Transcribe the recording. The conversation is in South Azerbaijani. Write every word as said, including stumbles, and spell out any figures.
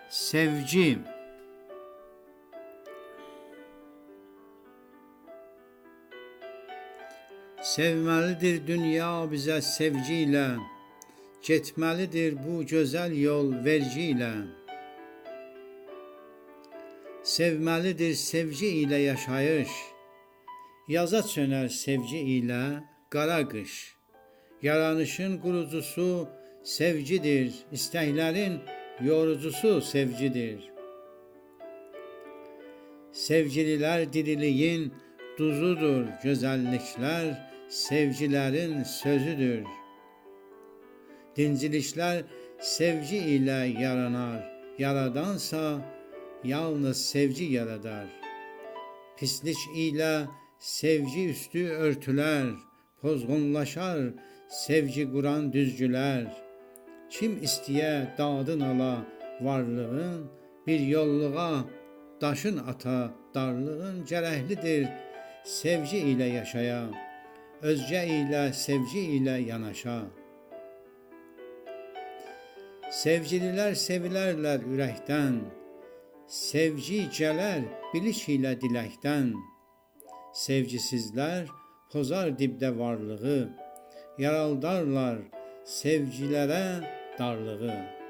سئوگی. سئومه‌لیدیر دونیا بیزه سئوگی ایله، گئتمه‌لیدیر بو گؤزل یول وئرگی ایله. سئومه‌لیدیر سئوگی ایله یاشاییش، یازا چؤنر سئوگی ایله قارا قیش. یارانیشین قوروجوسو سئوگیدیر، ایستکلرین یوروجوسو سئوگیدیر. سئوگیلیلر دیریلیگین دوزودور، گؤزللیکلر سئوگیلرین سؤزودور. دینجیلیکلر سئوگی ایله یارانار، یارادانسا یالنیز سئوگی یارادار. پیسلیک ایله سئوگی اوستو اؤرتولر، پوزغونلاشار سئوگی قوران دوزگولر. کیم ایسته‌یه دادین آلا وارلیغین، بیر یوللوغا داشین آتا دارلیغین، گرکلیدیر سئوگی ایله یاشایا، اؤزگه ایله سئوگی ایله یاناشا. سئوگیلیلر سئویلرلر اورکدن، سئوگی گلر بیلیک ایله دیلکدن. سئوگیسیزلر پوزار دیبده وارلیغی، یارالدارلار سئوگیلره دارلیغی.